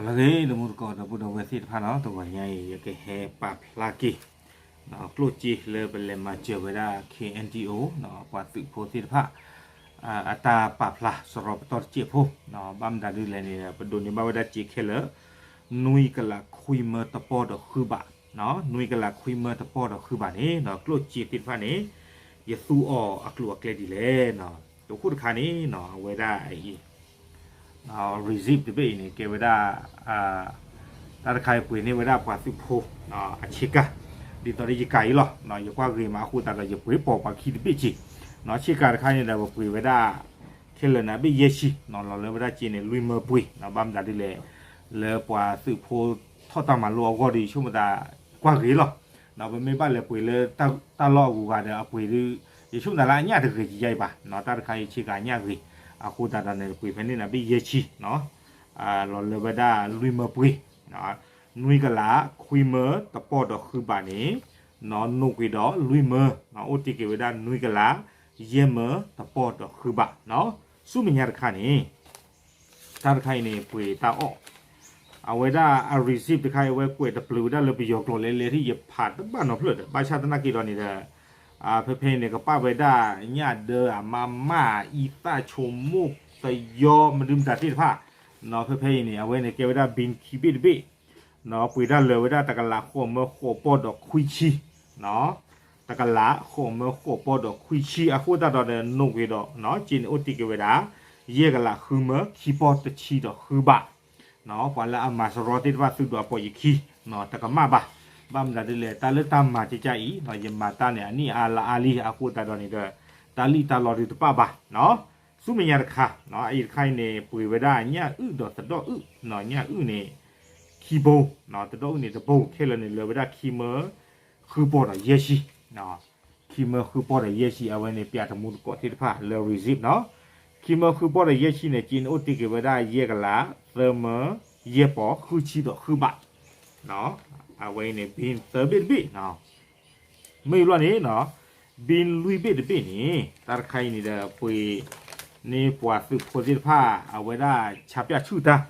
လၢအဂ့ၤ ဒီမုၢ်တကိးဒီပုၢ်ဒီဝဲၢ်သ့ၣ်တဖၣ်နီၤ, တဂီၤညါအံၤ ယကဟဲပာ်ဖျါက့ၤ ကျိၣ်စ့လၢပလဲၤမၤစၢၤဝဲဒၣ် K N D O ပှၤသုးဖိသ့ၣ်တဖၣ် အတၢ်ပာ်ဖျါစရီပတီၢ်တစဲးဖိ, ဘၣ်မတၤဒ်လဲၣ်န့ၣ် ပဒိးန့ၢ်ဘၣ်ဝဲဒၣ်စ့ခဲလၢာ် နွံကလးခွံမၢတပီၢ်ဒီးဃုဘး, နွံကလးခွံမၢတပီၢ်ဒီးဃုဘးန့ၣ် ကျိၣ်စ့သ့ၣ်တဖၣ်န့ၣ် ယသူအီၤအကျိၤအကျဲဒ်လဲၣ်. တခိၣ်တခါန့ၣ် အဝဲဒၣ်အံၤ receipt တဘ့ၣ်အံၤန့ၣ် ကဲဝဲဒၣ် တၢ်တခါအံၤပှ့ၤန့ၢ်ဝဲဒၣ်ပှၤသုးဖိ အဆ့ကၤ ဒ်သိးဒီးယကၤအံၤလီၤ. ယကွၢ်ဂ့ၤမးအဃိသတးဒီး ယပှ့ၤပိာ်ပှၤခံတဘ့ၣ်က့ၤ, ဆ့ကၤတခါန့ၣ်ဒီး ပပှ့ၤဝဲဒၣ် ခဲလၢာ်န့ၣ် အဘ့ၣ်ယဲၢ်ဆံ လီၤလၢဝဲဒၣ်စ့န့ၣ် လွံၢ်မၢပှ့ၤ, ဘၣ်မတၤဒ်လဲၣ် လၢပှၤသုးဖိထီၣ်တၢ်မၤလိအဂီၢ်ဒီး ယဆိကမိၣ်သးကွၢ်ဂ့ၤလီၤ. ပမ့ၢ်ဘၣ်လဲၤပှ့ၤလၢတၢ်လီၢ်အဂုၤအဂၤဒီး အပှ့ၤဒီး ယဆိကမိၣ်သးလၢအညၣ်တဂ့ၤကယါအံၤဘၣ်, တၢ်တခါအံၤဆ့ကၤအညၣ်ဂ့ၤ, အဃိသတးဒီးန့ၣ် ပှ့ၤဖဲန့ၣ်န့ၣ် အဘ့ၣ်ယဲၢ်ဆံ လီၤလၢဝဲဒၣ်လွံၢ်မၢပှ့ၤ, နွံကလးခွံမၢတပီၢ်ဒီးဃုဘးန့ၣ် နိးကွံာ်ဒီးလွံၢ်မၢ, အိၣ်တ့ၢ်က့ၤဝဲဒၣ် နွံကလးယဲၢ်မၢတပီၢ်ဒီးဃုဘး. ဆူမဲာ်ညါတခါန့ၣ် တၢ်တခါအံၤန့ၣ် ပှ့ၤတၢ်အီၣ်, အဝဲဒၣ်အ receipt တခါအံၤ အဝဲကွဲးတပျုာ်ဝဲဒၣ်လၢပယီၤကျိာ်လဲၤလဲၤထံၣ် ယဖးတဘၣ်နီတဖျၢၣ်ဒီး ဘၣ်ဆၣ်သနာ်က့ဒီးန့ၣ်ဒီး ဖဲဖဲအံၤန့ၣ် ကပာ်ဝဲဒၣ်ညၣ်ဒၢအမါမၢ် အံသၣ်ဆိမိၣ်သယီ မဒုမတၤသ့ၣ်တဖၣ်, ဖဲဖဲအံၤန့ၣ် အဝဲန့ၣ်ကဲဝဲဒၣ် bean ခံဘ့ၣ်တဘ့ၣ် ပှ့ၤတၢ်လၢာ်ဝဲဒၣ်တကလးဃိးမၢဃိးပီၢ်ဒီးခွံဆံ, တကလးဃိးမၢဃိးပီၢ်ဒီးခွံဆံ အဃိသတးဒီး နိးကွံာ်ဒီး စ့န့ၣ်အိၣ်တ့ၢ်က့ၤဝဲဒၣ် ယဲၢ်ကလးဃုမၢခံပီၢ်တဆံဒီးဃုဘး, ပှၤလၢအမၤစရီသ့ၣ်တဖၣ်သုးဒိးအပိာ်ယခံ တကမၣ်ဘၣ်, ဘၣ်မတၤဒ်လဲၣ် တၢ်လၢတၢ်မၤကကါအံၤ ယမၤတၢ်န့ၣ် အနံၣ်အါလါအါလံ အဃိသတးဒီးန့ၣ်ဒီး တၢ်လံၣ်တၢ်လီဒုးတပာ်ဘၣ် ဆူမဲာ်ညါတခါ, အံၤတခါအံၤန့ၣ် ပှ့ၤဝဲဒၣ်ညၣ်အုၣ်ဒီးသဒီၣ်အုၣ်, ညၣ်အုၣ်န့ၣ် ခံဘိ, သဒီၣ်အုၣ်န့ၣ်တဘိ, ခဲလၢာ်န့ၣ်လၢာ်ဝဲဒၣ်ခံမၢဃုပီၢ်ဒီးယဲၢ်ဆံ, ခံမၢဃုပီၢ်ဒီးယဲၢ်ဆံ အဝဲန့ၣ် ပျးတမူတကိးသ့ၣ်တဖၣ်လၢ receipt နီၤ, ခံမၢဃုပီၢ်ဒီးယဲၢ်ဆံန့ၣ် စ့န့ၣ်အိၣ်တ့ၢ်က့ၤဝဲဒၣ်ယဲၢ်ကလး သၢမၢ ယဲၢ်ပီၢ် ဃုဆံဒီးဃုဘး, အဝဲအံၤန့ၣ် bean သၢဘ့ၣ်တဘ့ၣ် မ့ၢ်ဘျီန့ၣ် bean လွံၢ်ဘ့ၣ်တဘ့ၣ်န့ၣ် တၢ်တခါအံၤန့ၣ်ဒီး ပှ့ၤန့ၢ်ပှၤသုးဖိသ့ၣ်တဖၣ် အဝဲဒၣ်ဆါပၠၣ်ဆူၣ်တၢ်,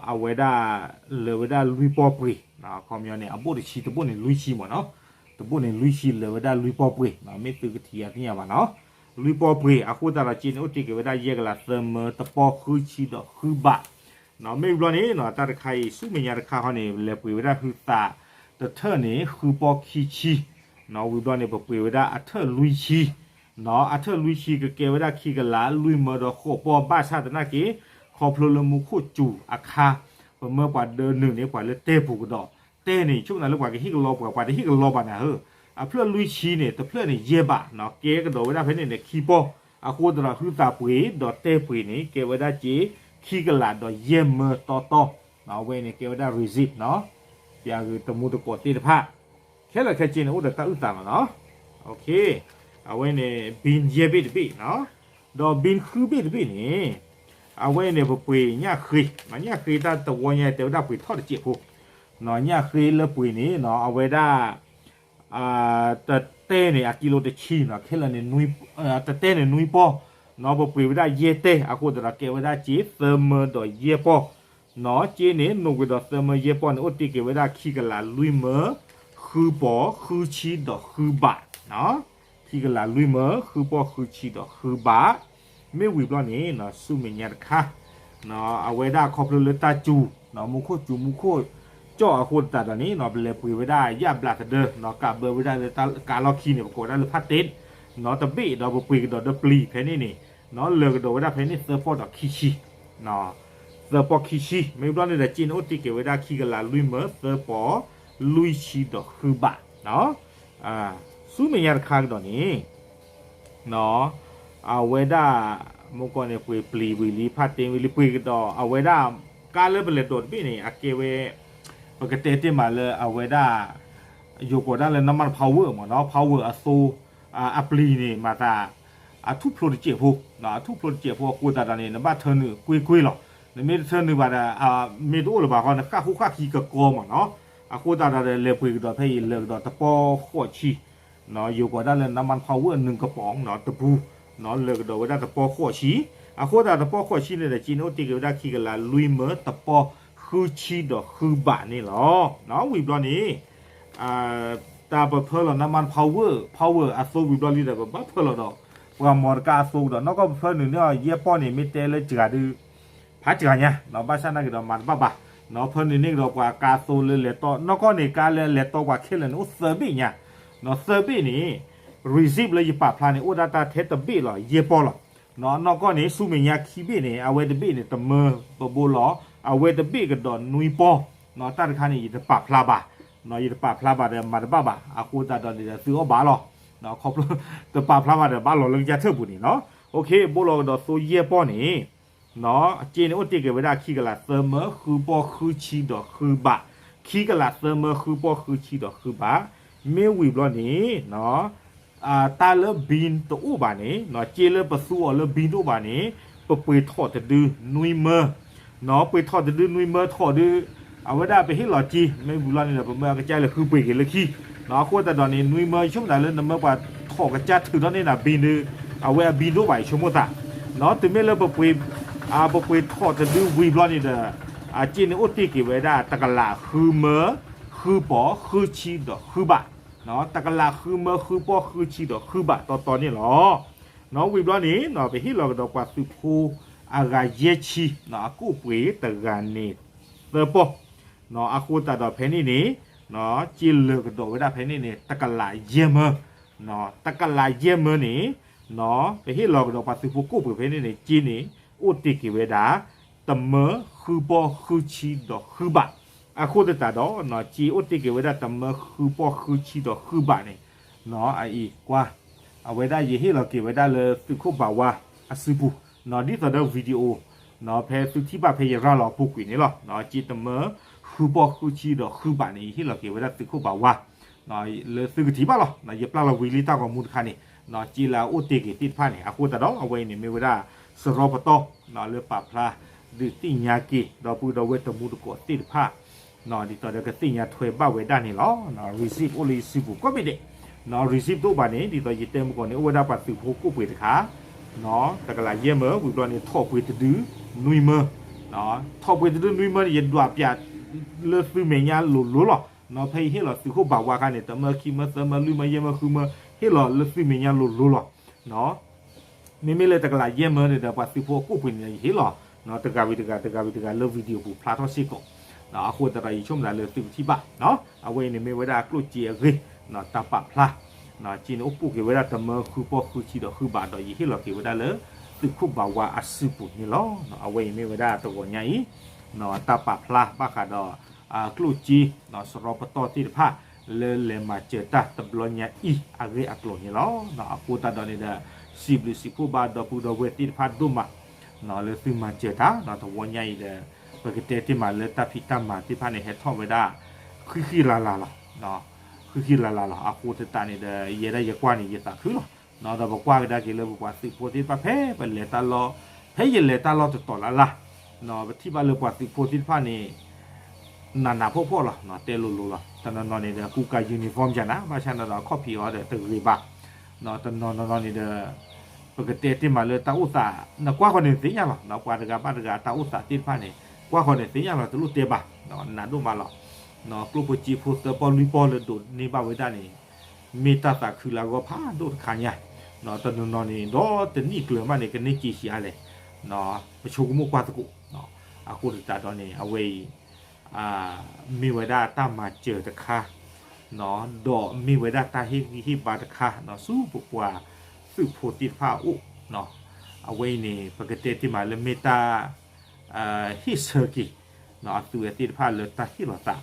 အဝဲဒၣ်လၢာ်ဝဲဒၣ်လွံၢ်ပီၢ်ပှ့ၤ, ခီပညီန့ၣ် အဘိၣ်တဆံ တဘိၣ်န့ၣ်လွံၢ်ဆံမ့ၢ်နီၤ, တဘိၣ်န့ၣ်လွံၢ်ဆံလၢာ်ဝဲဒၣ်လွံၢ်ပီၢ်ပှ့ၤ, မ့ၢ်သုကထံၣ်အသ့ၣ်ညါဘၣ်နီၤ, လွံၢ်ပီၢ်ပှ့ၤ အဃိသတးဒီးစ့န့ၣ်အိၣ်တ့ၢ်က့ၤဝဲဒၣ်ယဲၢ်ကလး သၢမၢ တပီၢ် ဃုဆံဒီးဃုဘး မ့ၢ်ဘျီန့ၣ် တၢ်တခါအံၤ ဆူမဲာ်ညါတခါဃီန့ၣ် လဲၤပှ့ၤဝဲဒၣ်ဟုသးတထၢၣ်န့ၣ် ဃုပီၢ်ခံဆံ, ဝံၤဘျီန့ၣ် ပပှ့ၤဝဲဒၣ်အထၢၣ်လွံၢ်ဆံ, အထၢၣ်လွံၢ်ဆံကကဲဝဲဒၣ်ခံကလးလွံၢ်မၢဒီးဃိးပီၢ် ဘၣ်ဆၣ်သနာ်က့ ခီဖျိလၢမူခိၣ်စူၤအခါ ပမၢပှၤဒၢနုာ်န့ၣ် ပှၤလၢတဲပူၤကဒီး, တဲန့ၣ် ဆိကမိၣ်လၢပှၤကဟ့ၣ်ကလီပှၤ ပှၤတဟ့ၣ်ကလီဘၣ်နၤဧၢ, အဖျၢၣ်လွံၢ်ဆံန့ၣ် တဖျၢၣ်န့ၣ်ယဲၢ်ဘးနီၤ ကဲကဒီးဝဲဒၣ်ဖဲန့ၣ်န့ၣ် ခံပီၢ်, အဃိသတးဒီး ဟုသးပှ့ၤဒီးတဲပှ့ၤန့ၣ် ကဲဝဲဒၣ်စ့ ခံကလးဒီးယဲၢ်မၢတီတီ, အဝဲန့ၣ်ကဲဝဲဒၣ် receipt နီၤ, ပျးဂ့ၤတမူတကိးသ့ၣ်တဖၣ်, ခဲလၢာ်ခဲဆ့န့ၣ် အိၣ်ဒီးတၢ်အုၣ်သးလီၤနီၤ, အဝဲန့ၣ် bean ယဲၢ်ဘ့ၣ်တဘ့ၣ်နီၤ, ဒီး bean ဃုဘ့ၣ်တဘ့ၣ်န့ၣ် အဝဲန့ၣ် ပပှ့ၤညၣ်ဃ့, ညၣ်ဃ့တၢ်တဝီညါ တဲဝဲဒၣ်ပှ့ၤထီၣ်တစဲးဖိ, ညၣ်ဃ့လၢပှ့ၤန့ၣ်နီၤ အဝဲဒၣ် တတဲန့ၣ် အကံလိတဆံနီၤ ခဲလၢာ်န့ၣ် တတဲန့ၣ်နွံပီၢ်, ပပှ့ၤဝဲဒၣ်ယဲၢ်တဲ အဃိသတးဒီးကဲဝဲဒၣ်စ့ သၢမၢဒီးယဲၢ်ပီၢ်, စ့န့ၣ် နိးကွံာ်ဒီးသၢမၢယဲၢ်ပီၢ်န့ၣ် အိၣ်တ့ၢ်က့ၤဝဲဒၣ်ခံကလးလွံၢ်မၢ ဃုပီၢ် ဃုဆံဒီးဃုဘး, ခံကလးလွံၢ်မၢ ဃုပီၢ် ဃုဆံဒီးဃုဘး, မ့ၢ်ဝံၤဘျီန့ၣ် ဆူမဲာ်ညါတခါ အဝဲဒၣ်ခီဖျိလၢတၢ်စူၤ မူခိၣ်စူၤမူခိၣ်ကၠီၣ်အဃိသတးဒီးန့ၣ် ပလဲၤပှ့ၤဝဲဒၣ်ယၣ်ဘျးသဒၢ ကးဘၢဝဲဒၣ်လၢတၢ်ကးလီၢ်ခံန့ၣ် ပကိးဝဲဒၣ်လၢဖးတ့ၢ် တဘ့ၣ်ဒီးပပှ့ၤကဒီးဒီးပျံၤဖဲန့ၣ်န့ၣ် လၢာ်ကဒီးဝဲဒၣ်ဖဲန့ၣ် သၢပီၢ်ဒီးခံဆံ သၢပီၢ်ခံဆံ မ့ၢ်ဘျီန့ၣ်ဒီး စ့န့ၣ်အိၣ်တ့ၢ်က့ၤဝဲဒၣ်ခံကလးလွံၢ်မၢ သၢပီၢ် လွံၢ်ဆံဒီးဃုဘး ဆူမဲာ်ညါတခါကဒီးန့ၣ် အဝဲဒၣ် မုၢ်ကီၢ်န့ၣ် ပှ့ၤပျံၤဝံၤလံ ဖးတ့ၢ်ဝံၤလံ ပှ့ၤကဒီး အဝဲဒၣ် ကါလၢပလဲၤဒိးတဘ့ၣ်န့ၣ် အကဲဝဲ ပကတဲတ့ၢ်မးလၢအဝဲဒၣ် ယိၤကိးဒၣ်လၢ နမတ power မ့ၢ်နီၤ power အသိ အပျံၤန့ၣ် မၤသး အထူၣ်ဖျိတစဲးဖိ အထူၣ်ဖျိတစဲးဖိအဃိသတးဒီးန့ၣ် နဘၣ်ထၢနုာ်ကွ့ၢ်ကွ့ၢ်လီၤ. နမ့ၢ်တထၢနုာ်ဘၣ်ဒီး မ့ၢ်တအိၣ်လၢၤဘၣ်ဃီ နဃၣ်ဃူဃၣ်ဃံကကီမ့ၢ်နီၤ အဃိသတးဒီး လဲၤပှ့ၤကဒီးဖဲအံၤ လၢာ်ကဒီးတပီၢ်ဃိးဆံ, ယိၤကိးဒၣ်လၢ น้ำมัน power နုာ်ကပီၤ တပူၤ, လၢာ်ကဒီးဝဲဒၣ်တပီၢ်ဃိးဆံ, အဃိသတးတပီၢ်ဃိးဆံန့ၣ်ဒီး စ့န့ၣ်အိၣ်တ့ၢ်က့ၤဝဲဒၣ်ခံကလးလွံၢ်မၢ တပီၢ်ဃုဆံဒီးဃုဘးန့ၣ်လီၤ. ဝံၤဘျီန့ၣ် တၢ်ပဖၢလီၤ น้ำมัน power, power အသိဝံၤဘျီလံဒီး ပဘၣ်ဖၢလီၤဒီး ပှၤမီတကါအသိကဒီး နီၢ်ကီၢ်ပဖၢနုာ်န့ၢ်အီၤ ယဲၢ်ပီၢ်န့ၣ် မ့ၢ်တဲလၢစှၤဒု ဖးစှၤညါ, ဘၣ်ဆၣ်နာ်က့ဒီးမၤတဘၣ်ဘၣ်, ဖၢနုာ်န့ၢ်ကဒီးပှၤကါသိလၢလဲၤတီ, နီၢ်ကီၢ်န့ၣ် ကါလၢလဲၤတီပှၤခဲလၢာ်န့ၣ် အိၣ်သၢဘ့ၣ်ညါ, သၢဘ့ၣ်န့ၣ် receipt လၢယပာ်ဖျါန့ၣ် အိၣ်ဒၣ်တၢ်ထဲတဘ့ၣ်လီၤ ယဲၢ်ပီၢ်လီၤ. နီၢ်ကီၢ်န့ၣ် ဆူမဲာ်ညါခံဘ့ၣ်န့ၣ် အဝဲတဘ့ၣ်န့ၣ် တမၢပဘိလီၤ, အဝဲတဘ့ၣ်ကဒီးနွံပီၢ်, တၢ်တခါန့ၣ် ယတပာ်ဖျါဘၣ်, ယတပာ်ဖျါဘၣ်ဒီးမၤတဘၣ်ဘၣ်, အဃိသတးဒီးန့ၣ်ဒီးသုအီၣ်ဘၣ်လီၤ. ခီဖျိ တပာ်ဖျါဘၣ်ဒီးဘၣ်လီၤလၢကစၢ်ထၢၣ်ပူၤန့ၣ်လီၤ. ဘိလီၤကဒီးသိယဲၢ်ပီၢ်န့ၣ် စ့န့ၣ်အိၣ်တ့ၢ်က့ၤဝဲဒၣ်ခံကလးသၢမၢ ဃုပီၢ်ဃုဆံဒီးဃုဘး, ခံကလးသၢမၢ ဃုပီၢ်ဃုဆံဒီးဃုဘး, မ့ၢ်ဝံၤဘျီန့ၣ် တၢ်လၢ bin တအိၣ်ဘၣ်န့ၣ်, စ့လၢပသူအီၤလၢ bin တအိၣ်ဘၣ်န့ၣ် ပပှ့ၤထီၣ်တဒုနွံမၢ, ပှ့ၤထီၣ်တဒုနွံမၢထီၣ်ဒု အဝဲဒၣ်ပဟ့ၣ်လီၤစ့ မ့ၢ်ဝံၤဘျီန့ၣ်ဒီး ပမၢအကစၢ်လဲၤဃုပှ့ၤက့ၤလၢခံ, အဃိသတးဒီးန့ၣ် နွံမၢဆိကမိၣ်သးလၢနမၢပှၤထီၣ်ကစၢ်ထုးထီၣ်န့ၢ်နၤ bin ဒု အဝဲအ bin တအိၣ်ဘၣ်အံၤဆိကမိၣ်သး, တုၤမ့ၢ်လၢ ပပှ့ၤထီၣ်တဒုဝံၤဘျီန့ၣ်ဒီး စ့န့ၣ်အိၣ်တ့ၢ်က့ၤဝဲဒၣ်တကလးဃုမၢ ဃုပီၢ်ဃုဆံဒီးဃုဘး, တကလးဃုမၢဃုပီၢ်ဃုဆံဒီးဃုဘးတီတီန့ၣ်လီၤ. ဝံၤဘျီန့ၣ် ပဟ့ၣ်လီၤကဒီးပှၤသုးဖိအဂၤယဲၢ်ဆံ, အကိၣ်ပှ့ၤတဂၤန့ၣ်သၢပီၢ်, အဃိသတးဒီးဖဲန့ၣ်န့ၣ် စ့လၢာ်ကဒီးဝဲဒၣ်ဖဲန့ၣ်န့ၣ် တကလးယဲၢ်မၢ, တကလးယဲၢ်မၢန့ၣ် ပဟ့ၣ်လီၤကဒီးပှၤသုးဖိကိၣ်ပှ့ၤဖဲန့ၣ်န့ၣ် စ့န့ၣ် အိၣ်တ့ၢ်က့ၤဝဲဒၣ် တမၢဃုပီၢ်ဃုဆံဒီးဃုဘး, အဃိသတးဒီး စ့အိၣ်တ့ၢ်က့ၤဝဲဒၣ်တမၢဃုပီၢ်ဃုဆံဒီးဃုဘးန့ၣ် အအံၤကွၢ် အဝဲဒၣ်ယဟ့ၣ်လီၤက့ၤဝဲဒၣ်လၢသုးခိၣ်ဘးဝါအစုပူၤ, ဒ်သိးဒီး video ဖဲသုထံၣ်ဘၣ်ဖဲယရၤလီၤအပူၤကွံာ်န့ၣ်လီၤ. စ့တမၢဃုပီၢ်ဃုဆံဒီးဃုဘးန့ၣ် ယဟ့ၣ်လီၤက့ၤဝဲဒၣ်သုးခိၣ်ဘးဝါ လၢသုကထံၣ်ဘၣ်လီၤ. ယပျၢ်လီၤဝံၤလံတၢ်ဂီၤမူတခါန့ၣ် စ့လၢအအိၣ်တ့ၢ်က့ၤသ့ၣ်တဖၣ်န့ၣ် အဃိသတးဒီး အဝဲအံၤန့ၣ်မ့ၢ်ဝဲဒၣ်စရီပတီၢ် လၢပာ်ဖျါ ဒုးသ့ၣ်ညါက့ၤ ဒီပုၢ်ဒီဝဲၢ်တမူတကိးသ့ၣ်တဖၣ် ဒ်သိးဒီးကသ့ၣ်ညါထွဲဘၣ်ဝဲဒၣ်န့ၣ်လီၤ. receipt အိၣ်လၢယစုပူၤကိးဘ့ၣ်ဒဲး, receipt တအိၣ်ဘၣ်န့ၣ် ဒ်သိးယတဲမုၢ်ကီၢ်န့ၣ် အိၣ်ဝဲဒၣ်ပှၤသုးဖိကိၣ်ပှ့ၤတခါ တကလးယဲၢ်မၢ ဝံၤဘျီန့ၣ် ထီၣ်ပှ့ၤတဒု နွံမၢ, ထီၣ်ပှ့ၤတဒုနွံမၢန့ၣ် ယဒွးပၠးလၢသုမဲာ်ညါလိၤလိၤလီၤ. ဖဲယဟ့ၣ်လီၤသုးခိၣ်ဘးဝါခါန့ၣ် တမၢခံမၢသၢမၢလွံၢ်မၢယဲၢ်မၢဃုမၢ ဟ့ၣ်လီၤလၢသုမဲာ်ညါလိၤလိၤလီၤ. မ့မ့ၢ်လၢတကလးယဲၢ်မၢန့ၣ်ဒီး ပှၤသုးဖိအကိၣ်ပှ့ၤန့ၣ်ဒီး ယဟ့ၣ်လီၤ တဂၤဝံၤတဂၤ တဂၤဝံၤတဂၤလၢ video ပူၤဖျါထီၣ်စ့ၢ်ကီး, အဃိသတးဒီးယဆိကမိၣ်သးလၢသုကထံၣ်ဘၣ်, အဝဲအံၤန့ၣ်မ့ၢ်ဝဲဒၣ်ကျိၣ်စ့အဂ့ၢ် တၢ်ပာ်ဖျါ, စ့န့ၣ်အိၣ်ပိၢ်က့ၤဝဲဒၣ်တမၢဃုပီၢ်ဃုဆံဒီးဃုဘးဒီး ယဟ့ၣ်လီၤက့ၤဝဲဒၣ်လၢ သုးခိၣ်ဘးဝါအစုပူၤန့ၣ်လီၤ. အဝဲအံၤမ့ၢ်ဝဲဒၣ်တဂီၤညါအံၤ တၢ်ပာ်ဖျါဘၣ်ဃးဒီး ကျိၣ်စ့ စရီပတီၢ်သ့ၣ်တဖၣ် လၢလဲၤမၤစၢၤတၢ်တဘျီညါအံၤအဂ့ၢ်အကျိၤန့ၣ်လီၤ. အဃိသတးဒီးန့ၣ်ဒီး စံးဘျုးစံးဖှိၣ်ဘၣ်ဒီပုၢ်ဒီဝဲၢ်သ့ၣ်တဖၣ်ဒိၣ်မး လၢသုမၤစၢၤတၢ် တဝီညါအံၤဒီး ပကတဲတ့ၢ်မးလၢတၢ်ဖံးတၢ်မၤသ့ၣ်တဖၣ်န့ၣ် ဟဲထီၣ်ဝဲဒၣ် ဃံဃံလၤလၤလီၤ. ဃံဃံလၤလၤလီၤ. အဃိသတးန့ၣ်ဒီး ယဲဒၣ်ယကွၢ်န့ၣ် ယသးခုလီၤ. ဒီးပကွၢ်ကဒါက့ၤလၢပပှၤသုးဖိသ့ၣ်တဖၣ် ဖဲပလဲၤတၢ်လီၢ် ဖဲယလဲၤတၢ်လီၢ်တတီၤလၢ်လၢ် ပထံၣ်ဘၣ်လၢပှၤသုးဖိသ့ၣ်တဖၣ်န့ၣ် နးနးဖှီၣ်ဖှီၣ်လီၤ. တဲလိၤလိၤလီၤ. တနီၤနီၤန့ၣ်ဒီး ကူကၤ uniform ယၤနၤ ဘၣ်ဆၣ်န့ၣ်ဒီး ခီၣ်ဖံးအီၤဒီးတဂ့ၤဘၣ်. တနီၤနီၤန့ၣ်ဒီး ပကတဲတ့ၢ်မးလၢတၢ်အိၣ်သး နကွၢ်ဃီန့ၣ်သ့ၣ်ညါလီၤ. ပှၤတဂၤဘၣ်တဂၤတၢ်အိၣ်သးသ့ၣ်တဖၣ်န့ၣ် ကွၢ်ဃီန့ၣ်သ့ၣ်ညါလီၤ တလိၣ်တဲဘၣ်. နးဒိၣ်မးလီၤ. ကျိၣ်ဖိစ့ဖိသၢပီၢ်လွံၢ်ပီၢ်လၢဒိးန့ၢ်ဘၣ်ဝဲဒၣ်န့ၣ် မ့ၢ်တၢ်သးခုလၢအဂီၢ်ဖးဒိၣ်တခါညါ. တနီၤနီၤန့ၣ် ဒီးတနံၣ်ကျၢၤမးန့ၣ် ကန့ၢ်စ့ဆံးအါလဲၣ်. ပဆိကမိၣ်ကွၢ်သကိး. အဃိသတးဒီးန့ၣ် အဝဲအံၤ မ့ၢ်ဝဲဒၣ်တၢ်မၤစၢၤတခါ ဒီးမ့ၢ်ဝဲဒၣ်တၢ်ဟ့ၣ်ဂံၢ်ဟ့ၣ်ဘါတခါ ဆူပပှၤသုးဖိသ့ၣ်တဖၣ်အအိၣ်. အဝဲအံၤန့ၣ် ပကတဲတ့ၢ်မးလၢမ့ၢ်တၢ် ဟ့ၣ်ဆၢက့ၤ အသုဝဲသ့ၣ်တဖၣ်လၢတၢ်ဟ့ၣ်လီၤသး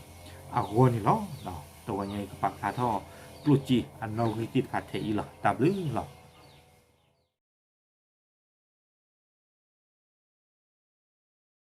အဂီၢ်န့ၣ်လီၤ. တဝီညါအံၤကပာ်ဖျါထီၣ် ကျိၣ်စ့အနီၣ်ဂံၢ်သ့ၣ်တဖၣ်ထဲအံၤလီၤ. တၢ်ဘျုးလီၤ.